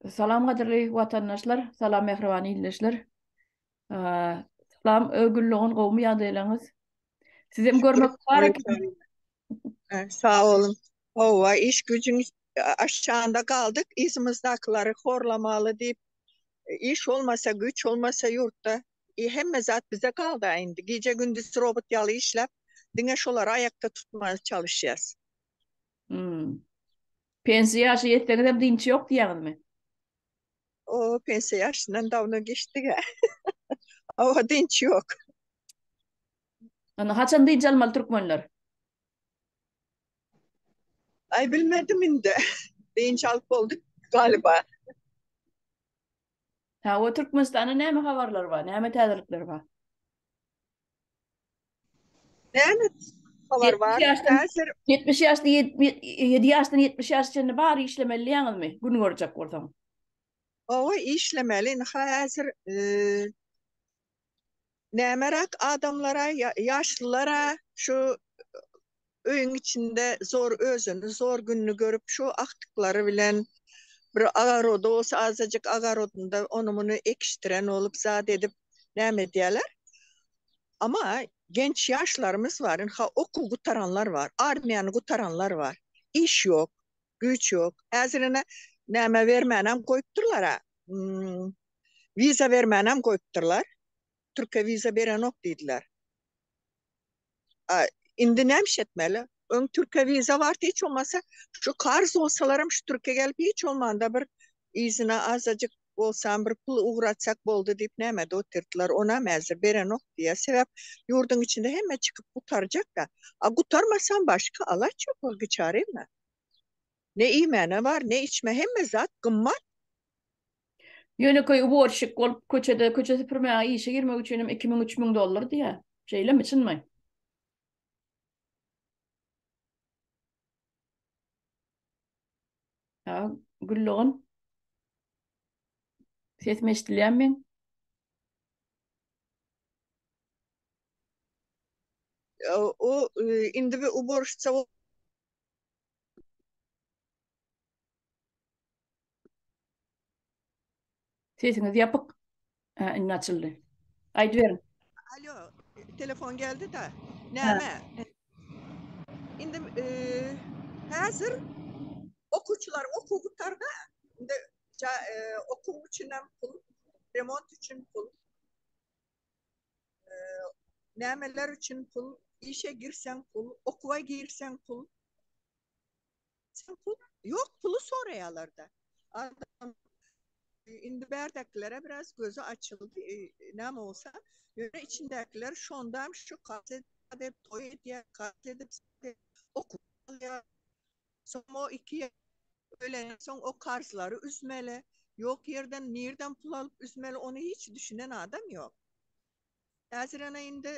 Salam gadyrly watandaşlar, salam mähriban ildeşler. Salam Gül dogan gowmy ýagdaýlaryňyz? Sizem görmek bar eken. Sag boluň. Hawa, iş güjüň aşagynda galdyk, yzymyzdakylary horlamaly diýip, iş bolmasa, güýç bolmasa ýurtda, hemme zat bize galdy indi. Gije-gündiz robot ýaly işläp, diňe şolary aýakda tutmaga çalyşýas. Hmm. Pensiýa ýaşy ýetseňizem dynç ýok diýýäňizmi? O, pensiýa ýaşyndan dawno geçdik-ä. Hawa, dynç ýok. Onda haçan dynç almaly türkmenler? Aý, bilmedim indi. Dynç alyp bolduk galiba. Hawa, Türkmenistanda näme habarlar bar? Näme täzelikler bar? Näme habar bar? Häzir 70 ýaşda 7 ýaşdan 70 ýaşa çenli bar işlemeli diýýäňizmi? Gün görjek bolsaň. Hawa, işlemeli. Indi häzir e, nämeräk adamlara, ýaşlylara şu öýüň içinde zor özüni zor gününi görüp şu agtyklary bilen bir agarody bolsa azajyk agarodynda ony muny ekişdiren bolup zat edip näme edýärler. Ama genç ýaşlarymyz bar, ynha okuw gutaranlar bar, armiýany gutaranlar bar. Iş ýok, güýç ýok. Häzir ine näme bermänem goýupdyrlar-a. Hmm, wiza bermänem goýupdyrlar. Türke wiza berenok diýdiler. Indi näme iş etmeli? Öň türke wiza bardy hiç bolmasa şu karz bolsalaram şu türke gelip hiç bolmanda bir yzyna azajyk bolsam bir pul ugratsak boldy diýip nämede otyrdylar. Onam häzir berenok diýýär. Sebäp ýurduň içinde hemme çykyp gutarjak-da. A gutarmasam başga alaç ýok ol biçareme. Ne iýmäne bar, ne içme hemme zat gymmat. Ýönekeý uborşik bolup köçede köçe süpürmäge işe girmek üçinem 2000 3000 dollar diýýär. Şeýlemi, çynmy? Ha, Gül dogan. Sesim eşidilýärmi meň? O indi bir uborşitsa Sesiňiz ýapyk. Hä, indi açyldy. Aýdyberiň. Alo, telefon geldi-de. Näme? Indi e, häzir okuwçylar okuw gutardy. Indi e, okuw üçin hem pul, remont üçin pul. E, nämeler üçin pul, işe girseň pul, okuwa girseň pul. Sen pul ýok puly soraýarlarda. Adam indi bärdäkilere biraz gözi açyldy e, näme bolsa ýöne içindäkiler şondam şu karz edip toý edýär karz edip okuw alýar. Soň o iki ölenden soň o karzlary üzmeli. Ýok ýerden nirden pul alyp üzmeli ony hiç düşünen adam ýok. Häzir ene indi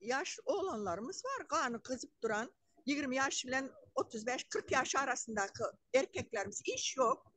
ýaş oglanlarymyz bar, gany gyzyp duran, 20 ýaş bilen 35-40 ýaş arasyndaky erkeklerimiz iş ýok.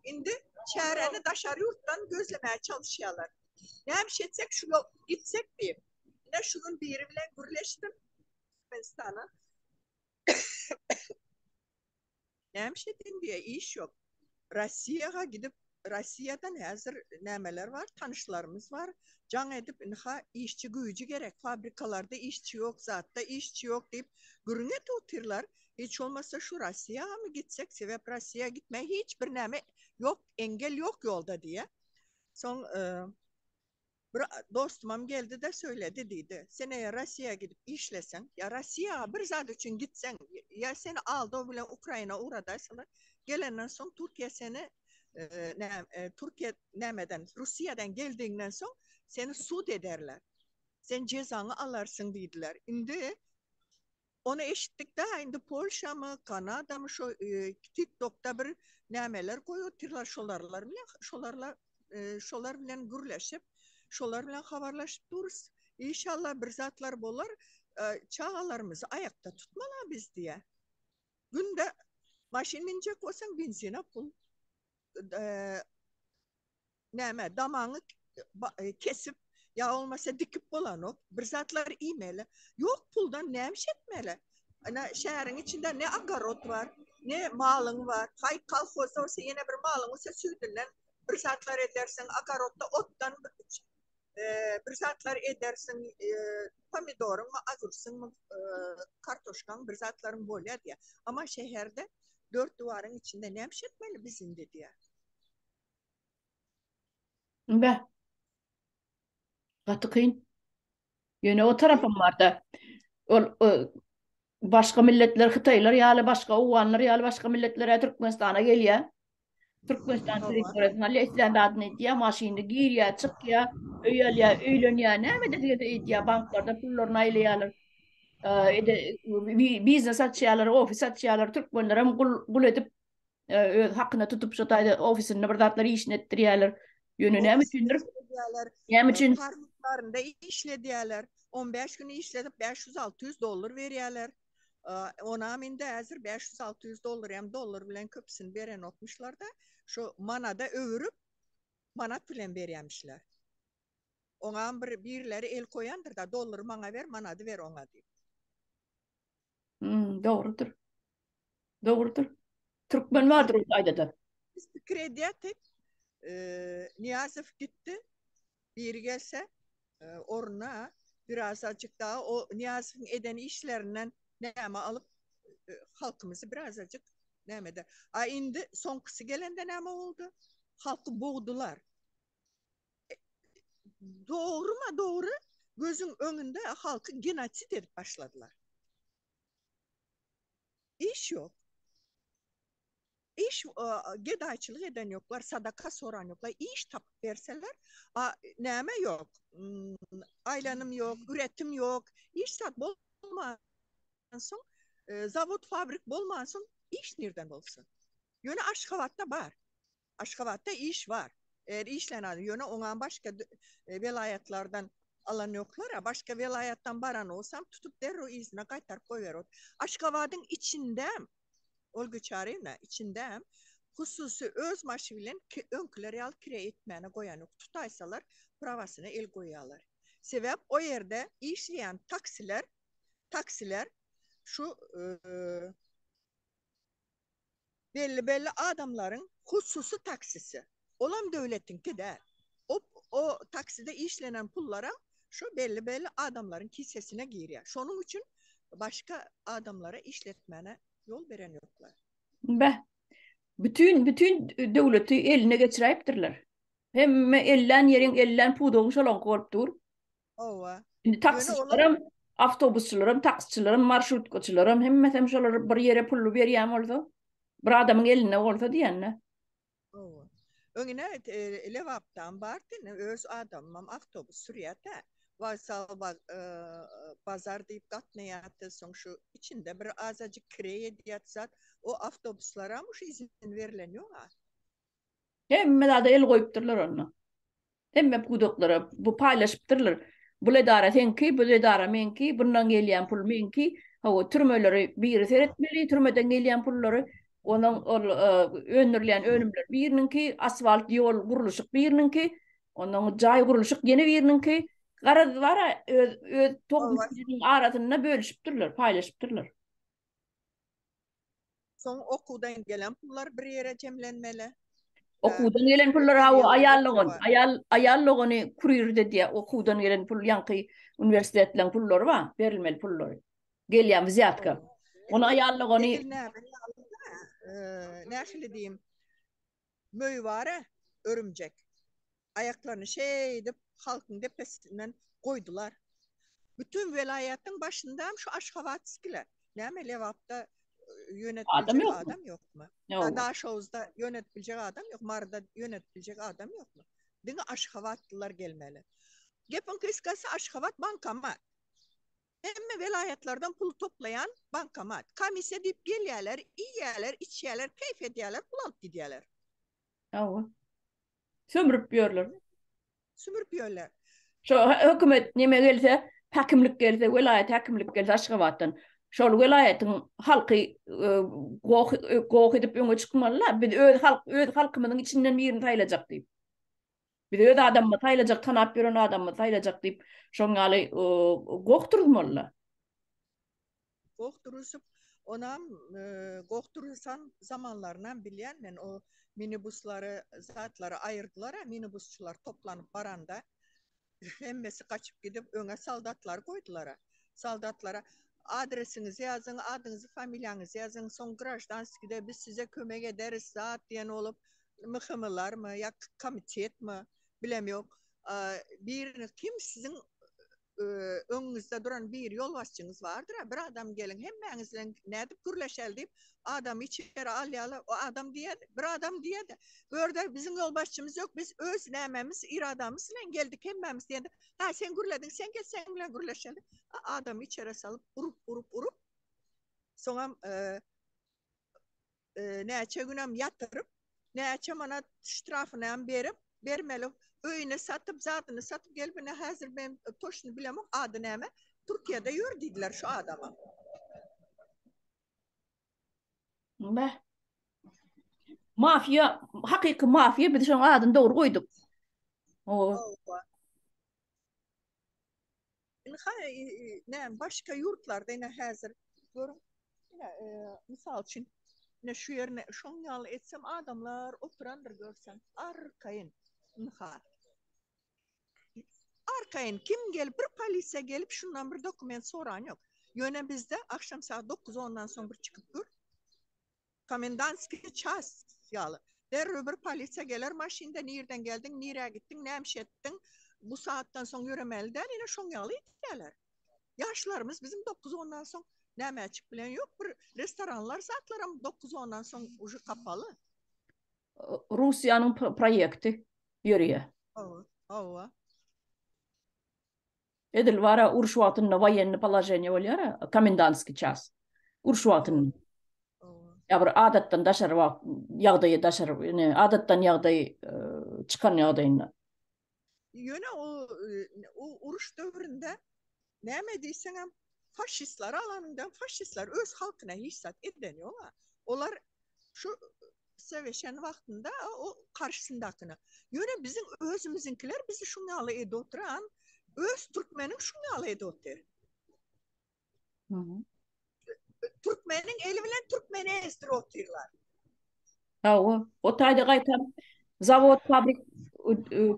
Indi çäräni daşary ýurtdan gözlemäge çalyşýarlar. Näme iş etsek şu gitsek diýip. Ine şu gün biri bilen gürleşdim Türkmenistana. Näme iş edin diýe iş ýok. Rossiýaga gidip Rossiýadan häzir nämeler bar tanyşlarymyz bar jaň edip ynha işçi güýji gerek fabrikalarda işçi ýok zatda işçi ýok diýip gürrüň edip otyrlar hiç bolmasa şu Rossiýagamy gitsek sebäp Rossiýa gitmä hiç bir näme ýok engel ýok ýolda diýe soň Bir dostumam geldi-de söýledi diýdi. Sen eger Rossiýa gidip işleseň, ýa Rossiýa bir zat üçin gitseň, ýa seni aldaw bilen Ukraina ugradaýsalar, gelenden soň Türkiýe seni e, Türkiýe nämeden, Russiýadan geldigiňden soň seni sud ederler. Sen jezaňy alarsyň diýdiler. Indi Ony eşitdik-dä, indi Polşamy, Kanadamy şo TikTokda bir nämeler goýup otyrlar, şolarlar bilen, şolarla, şolar bilen gürleşip, şolar bilen habarlaşyp durus. Inşallah bir zatlar bolar. Çagalarymyzy aýakda tutmaly biz diýä. Günde maşyn münjek bolsaň benzine pul. Näme, damaňy kesip, ýa bolmasa dikip bolanok, bir zatlar iýmeli. Ýok puldan näme iş etmeli? Ine, şäheriň içinde ne ogarod bar. Ne malyň bar, haý kolhozda bolsa ýene bir malyň bolsa süýdünden bir zatlar edersiň, ogorodda otdan bir zatlar edersiň, pomidoryňmy, ogursyňmy, kartoşkaň bir zatlaryň bolýar diýýär. Amma şäherde dört diwaryň içinde näme iş etmeli biz indi diýýär. Beh. Gaty kyn. Ýöne o tarapam barda. Ol başga milletler hytaýlar ýaly, başga owganlar ýaly başga milletler Türkmenistana gelýär. Türkmenistan territoriýasyny alýar, islän zadyny edýär, maşynda girýär, çykýar, öý alýar, öýlenýär, näme edesi gelse edýär, banklarda pullaryny aýlaýarlar. Ede biznes açýarlar, ofis açýarlar, türkmenlerem gul gul edip öz hakyna tutup şo taýda ofisinde bir zatlar işini etdirýärler. Ýöne näme üçindir? Näme üçin? Parniklarynda işledýärler. 15 gün işledip 500-600 dollar berýärler. Onam indi häzir 500-600 dollar hem dollar bilen köpüsini berenokmyşlar-da, şu manada öwürip manat bilen berýärmişler. Oňam bir birileri el koýandyr-da, dollary maňa ber, manady ber oňa diýip. Hmm, dogrudyr. Dogrudyr. Türkmen bardyr o taýda-da. Biz pikir edýärdik, Nyýazow gitdi, biri gelse ornuna birazajyk daha o Nyýazowyň eden işlerinden näme alyp halkymyzy birazajyk näme eder. A indi soňkusy gelende näme boldy? Halky bogdular. Dogryma dogry gözüň öňünde halky genosid edip başladylar. Iş ýok. Iş gedaýçylyk eden ýoklar, sadaka soran ýoklar. Iş tapyp berseler, a näme ýok? Aýlanym ýok, üretim ýok. Iş zat bolmansoň, zawod, fabrik bolmansoň iş nirden bolsun? Ýöne Aşgabatda bar. Aşgabatda iş bar. Eger işlän adam, ýöne oňam başga welaýatlardan alan ýoklar-a. Başga welaýatdan baran bolsam, tutup derrew yzyna gaýtaryp goýberot. Aşgabadyň içindem, Olga Çaryýewna, içindem hususy öz maşy bilen öňküler ýaly kireý etmäne goýan ýok. Tutaýsalar, prawasyna el goýýarlar. Sebäp o ýerde işleýän taksiler, taksiler şu Belli-belli adamlaryň hususy taksisi. Olam döwletiňki däl. O o takside işlenen pullaram şo belli-belli adamlaryň kisesine girýär. Şonuň üçin başga adamlara işletmäne ýol berenoklar. Beh. Bütin bütin döwleti eline geçiräýipdirler. Hemme ellän ýeriň, ellän pudagyň şolaňky bolup dur. Hawa. Indi taksiçilerem, awtobusçylaram, taksiçilerem, marşrutkaçylaram hemmesem şolar bir ýere pully berýän bolsa, bir adamyň elinde bolsa diýende. Hawa. Öňüne e, Lebapdan bardy, öz adamym awtobus sürýärdi. Wokzal e, bazar diýip gatnaýardy, soň şu içinde bir azajyk kireý edýärdi zat. O awtobuslaram şu izin berlen ýok. Hemme zada el goýupdyrlar onda. Hemme pudaklara bu paýlaşypdyrlar. Bul edara seňki, bu edara meňki, bundan gelýän pul meňki. Hawa, türmeleri biri seretmeli, türmeden gelýän pullary, onuň ol öndürilýän önümler biriniňki, asfalt ýol gurluşyk biriniňki, onuň jaý gurluşyk ýene biriniňki. Garaz bar-a öz öz tohum arasynda bölüşipdirler, paýlaşypdyrlar. Soň okuwdan gelen pullar bir ýere jemlenmeli. Okuwdan gelen pullar hawa aýal dogan, aýal aýal dogany kurir edýär. Okuwdan gelen pul ýaňky uniwersitetleriň pullary bar, berilmeli pullary. Gelýän wzýatka. Ony aýal dogany Nähili diýim? Möý bar-a, örümjek. Aýaklaryny şeýdip halkyň depesinden goýdular. Bütin welaýatyň başyndam şu aşgabatskiler. Näme Lebapda ýönetip biljek adam ýokmy? Daşoguzda ýönetip biljek adam ýok, Maryda ýönetip biljek adam ýokmy? Diňe aşgabatlylar gelmeli. Gepiň gysgasy Aşgabat bankomat. Hemme welaýatlardan pul toplaýan bankomat. Komissiýa diýip gelýärler, iýýärler, içýärler, keýp edýärler, pul alyp gidýärler. Hawa. Sömürip ýörler. Sömürip ýörler. Şo hökümet neme gelse, häkimlik gelse, welaýat häkimlik gelse Aşgabatdan, şol welaýatyň halky goh goh edip öňe çykmaly-la. Biz öz halk öz halkymyzyň içinden birini saýlajak diýip. Biz öz adamymyzy saýlajak, tanap ýören adamymyzy saýlajak diýip, şoň ýaly goh turuzmaly-la. Goh turuzyp, Onam goh turuzan zamanlarynam bilýän men o minibuslary zatlary aýyrdylar-a minibusçylar toplanyp baranda hemmesi gaçyp gidip öňe soldatlary goýdular-a. Soldatlara adresiňizi ýazyň, adyňyzy familiýaňyzy ýazyň, soň graždanskide biz size kömek ederis zat diýen bolup MHM-larmy ýa komitetmi bilemýok birini kim siziň öňüňizde duran bir ýolbaşçyňyz bardyr-a, bir adam geliň, hemmäňiz bilen nädip gürleşeli diýip, adamy içeri alýarlar, o adam diýýär, bir adam diýýär-de, bu ýerde biziň ýolbaşçymyz ýok, biz öz nämämiz, iradamyz bilen geldik hemmämiz diýende, hä, sen gürlediň, sen gel, seň bilen gürleşeli. Adamy içeri salyp, urup, urup, urup, soňam näçe günem ýatyryp, näçe manat ştrafynam berip, bermeli, öýüni satyp, zadyny satyp gelip, ine häzir men toşny bilemok, ady näme, Türkiýede ýör diýdiler şu adama. Beh. Mafiýa, hakyky mafiýa, biz şoň adyny dogry goýduk. Hawa. Ynha, näme, başga ýurtlarda ine häzir görüň, ine, mysal üçin, ine şu ýerine şoň ýaly etsem adamlar oturandyr görseň, arkaýyn, ynha. Arkaýyn kim gelip, bir polisiýa gelip şundan bir dokument soran ýok. Ýöne bizde agşam sagat dokuz-ondan soň bir çykyp gör, Komendantskiý ças ýaly. Derrew bir polisiýa geler maşynda, nirden geldiň, nirä gitdiň, näme iş etdiň, bu sagatdan soň ýöremeli däl, ine şoň ýaly edýärler. Ýaşlarymyz biziň dokuz-ondan soň nämäçik bilen ýok, bir restoranlar zatlaram dokuz-ondan soň uje kapaly. Russiýanyň proýekti ýörýär. Hawa, hawa. Edil bara uruş wagtynda woýenny položeniýe bolýar-a, komendantskiý ças. Uruş wagtynda. Ýa bir adatdan daşary wagt ýagdaýy daşary, ýöne adatdan ýagdaý e, çykan ýagdaýynda. Ýöne o o uruş döwründe näme diýseňem faşistleri alanyňda faşistler öz halkyna hiç zat eden ýok-a. Olar şu söweşen wagtynda o garşysyndakyna. Ýöne biziň özümiziňkiler bizi şuň ýaly edip oturan, öz türkmeniň şuň ýaly edip otyr. Türkmeniň eli bilen türkmeni ezdirip otyrlar. Hawa, o taýda gaýtam zawod, fabrik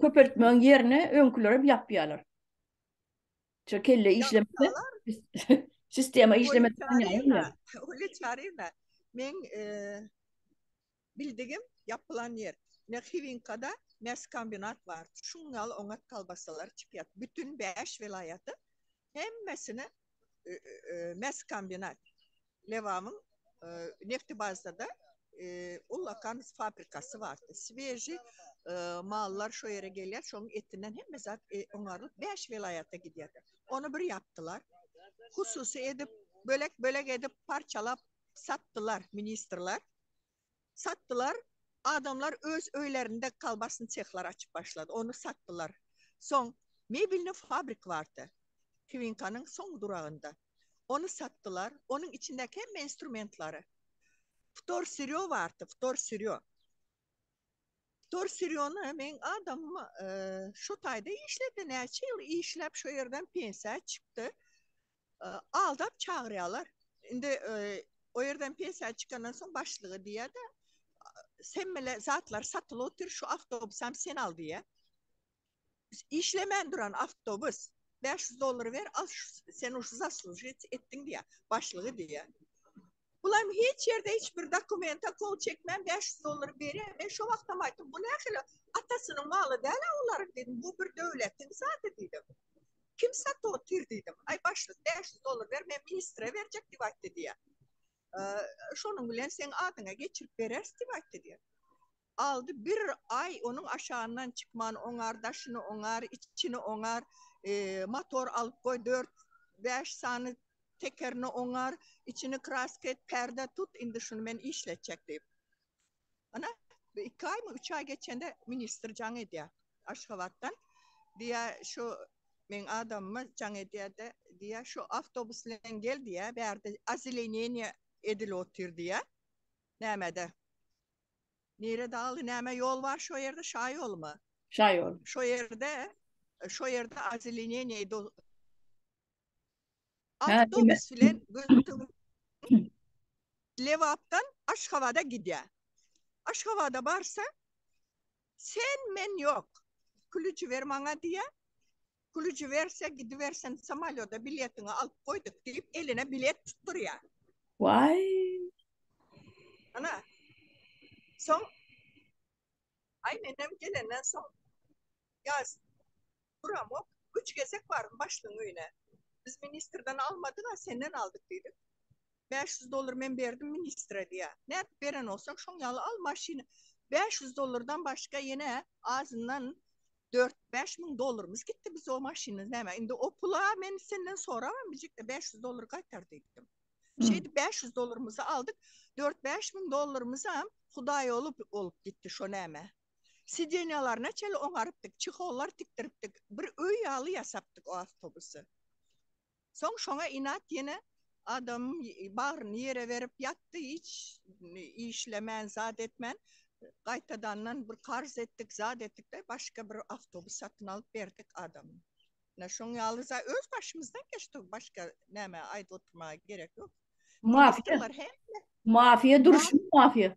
köpeltmegiň ýerine öňkülerem ýapýarlar. Şu kelle işlemese, sistema işlemese Olya Çaryýewna, meň bildigim ýapylan ýer. Ne Hiwinkada mäskombinat bar. Şuň ýaly oňat kolbasalar çykýar. Bütün bäş welaýaty hemmesine mäskombinat. Lebabyň Neftibazada ullakan fabrikasy bardy. Sveži mallar şo ýere gelýär, şonuň etinden hemme zat oňarylyp bäş welaýata gidýärdi. Ony bir ýapdylar. Hususy edip, bölek-bölek edip parçalap satdylar ministrler. Satdylar. Adamlar öz öýlerinde kolbasny sehlar açyp başlady. Ony satdylar. Soň mebelny fabrik bardy. Hiwinkanyň soň duragynda. Ony satdylar. Onuň içindäki hemme instrumentlary. Wtorsyrýo bardy, wtorsyrýo. Wtorsyrýony meň adamym şo taýda işledi, näçe ýyl işläp şo ýerden pensiýa çykdy. Aldap çagyrýarlar. Indi o ýerden pensiýa çykandan soň başlygy diýýär-de, sen bile zatlar satylyp otyr, şu awtobusam sen al diýýär. Işlemän duran awtobus. 500 dollar ber, al sen uşu zaslužit etdiň diýýär. Başlygy diýýär. Bulam hiç ýerde hiç bir dokumenta kol çekmän 500 dollar berýär. Men şo wagtam aýtdym, bu nähili atasynyň maly däl-ä olaryň diýdim. Bu bir döwletiň zady diýdim. Kim satyp otyr diýdim. Aý başlyk 500 dollar ber, men ministre berjek diýip aýtdy diýýär. Şonuň bilen seň adyňa geçirip bereris diýip aýtdy diýýär. Aldy bir aý onuň aşagyndan çykman oňar daşyny oňar içini oňar motor alyp goý dört bäş sany tekerini oňar içini kraska et perde tut indi şuny men işletjek diýip. Ana iki aýmy üç aý geçende ministr jaň edýär Aşgabatdan diýýär şu meň adamyma jaň edýär-de diýýär şu awtobus bilen gel diýýär bärde ozeleneniýe edilip otyr diýýär nämede Nirede aly näme ýol bar şo ýerde şa ýolmy? Şa ýol. Şo ýerde şo ýerde ozeleneniýe do Awtobus bilen göz. Lebapdan Aşgabada gidýär. Aşgabada barsa, sen men ýok. Klýuçy ber maňa diýýär. Klýuçy berse, gidibersen samolýoda biletiňi alyp goýduk diýip, eline bilet tutdurýar. Waý. Ana. Soň Aý menem gelenden soň ýaz duramok. Üç gezek bardym başlygyň öýüne. Biz ministrden almadyk-a, senden aldyk diýdik. 500 dollar men berdim ministre diýýär. Nädip beren bolsaň şoň ýaly al maşyny. 500 dollardan başga ýene azyndan 4-5 müň dollarymyz gitdi biz o maşyny näme. Indi o pula men senden soramam biljekde 500 dollar gaýtar diýdim. Şeýdip 500 dollarymyzy aldyk. 4-5 müň dollarymyzam hudaýoly bolup gitdi şo näme. Sidenýalaryna çenli oňarypdyk, çehollar tikdiripdik. Bir öý ýaly ýasapdyk o awtobusy. Soň şoňa inat ýene adamym bagryny ýere berip ýatdy, hiç işlemän, zat etmän. Gaýtadandan bir karz etdik, zat etdik-de, başga bir awtobus satyn alyp berdik adamyma. Ine şoň ýaly za öz başymyzdan geçdi, başga näme aýdyp oturmaga gerek ýok. Mafiýa. Ministrler hemme. Mafiýa durşuna mafiýa.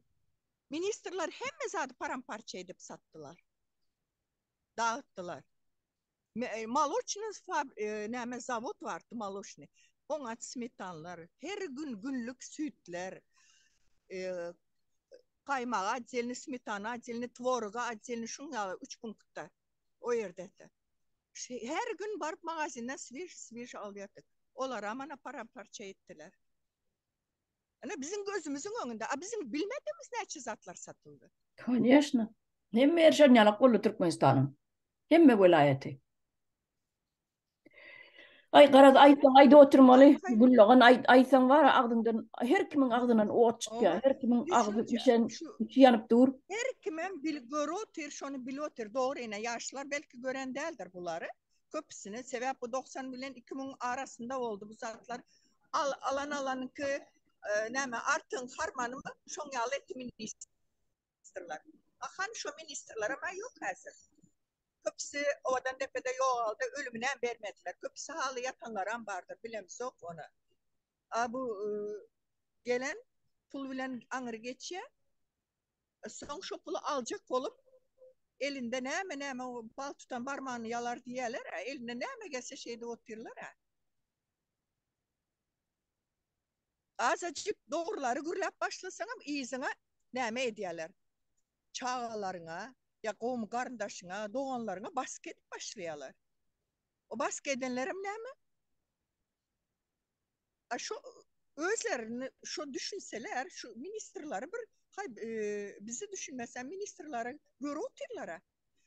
Ministrler hemme zady paramparça edip satdylar. Dagytdylar. E, moloçny e, näme zawod bardy moloçny. Oňa smetanlar, her gün günlük süýtler, e, gaýmagy otdelny, smetana otdelny, tworogy otdelny şuň ýaly üç punktda o ýerde. Her gün baryp magazinden swež swež alýardyk. Olaram ana paramparça etdiler. Ana biziň gözümiziň öňünde, a biziň bilmedigimiz näçe zatlar satyldy. Koneşno. Hemme ýeri şon ýalak boldy Türkmenistanyň. Hemme welaýaty. Aý garaz aýtsaň aýdyp oturmaly. Güllagan aýtsaň bar agzyňdan her kimiň agzyndan ot çykýar. Her kimiň agzy bişen içi ýanyp dur. Her kimem bil görüp otyr şony bilip otyr. Dogry ine ýaşlar belki gören däldir bulary. Köpüsini sebäp bu 90 bilen 2000 arasynda boldy bu zatlar. Al alan alanyňky e, näme artyň harmanymy şoň ýaly etdi ministrler. A hany şo ministrlerem ýok häzir. Köpüsi owadan depede ýogaldy, ölüminem bermediler. Köpüsi haly ýatanlaram bardyr, bilemzok ony. A bu e, gelen pul bilen aňry geçýär. Soň şo puly aljak bolup, elinde näme näme bal tutan barmagyny ýalar diýýärler-ä, eline näme gelse şeýdip otyrlar-a. Azajyk dogrulary gürläp başlasaňam yzyňa näme edýärler? Çagalaryňa ýa gowmy garyndaşyňa, doganlaryňa basgy edip başlaýarlar. O basgy edenlerem näme? A şu özlerini şu düşünseler, şu ministrleri bir hay e, bizi düşünmese ministrleri görüp otyrlar.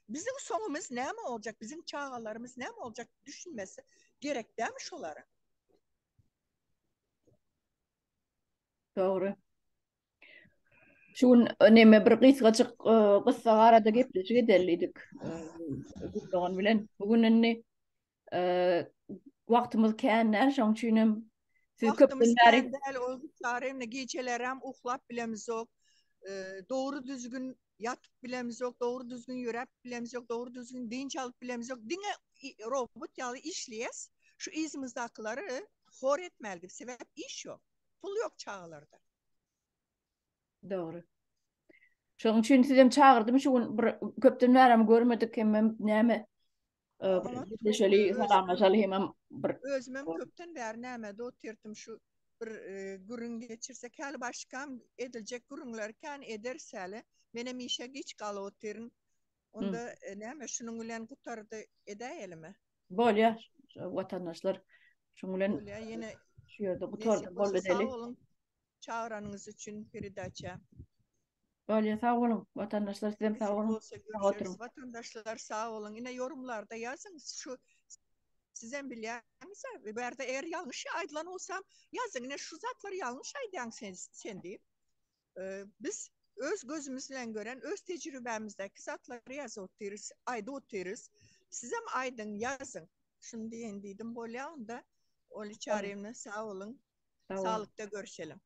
Biziň soňumyz näme boljak, biziň çagalarymyz näme boljak düşünmesi gerek dämi şolara? Dogry. Şu gün e, neme bir gysgajyk e, gyssag arada gepleşik edeli diýdik. E, Güldogan bilen. Bu gün indi Wagtymyz kän däl, şoň üçin hem siz köpden bäri däl, o çaremne gijelerem uhlap bilemizok. Dogry düzgün ýatyp bilemizok, dogry düzgün ýöräp bilemizok, dogry düzgün dynç alyp bilemizok. Diňe robot ýaly işleýäs. Şu yzymyzdakylary hor etmäli diýip, sebäp iş ýok. Pul ýok çagalarda. Dogry. Şonuň üçin sizem çagyrdym şu gün bir köpden bärem görmedik hemem näme gepleşeli, salamlaşaly hemem bir Özümem köpden bäri nämede otyrtym şu bir gürrüň geçirsek häli başgam ediljek gürrüňler kän ederis häli. Menem işe giç galyp otyryn. Onda näme şunuň bilen gutardy edäýelimi? Bolýar watandaşlar. Şunuň bilen Bolýar ýene şu ýerde gutardy boldy Sag boluň. Çagyranyňyz üçin peredaça. Bolýa sag boluň watandaşlar sizem sag boluň. Sag oturyň. Watandaşlar sag boluň. Ine ýorumlarda ýazyň şu sizem bilýäňiz bu ýerde eger ýalňyş aýdylan bolsam ýazyň ine şu zatlary ýalňyş aýdýaň sen sen diýip. Biz öz gözümiz bilen gören öz tejribämizdäki zatlary ýazyp otyrys, aýdyp otyrys. Sizem aýdyň, ýazyň. Şuny diýeýin diýdim bolýa onda. Oli Çaryýewna sag boluň. Saglykda görüşelim.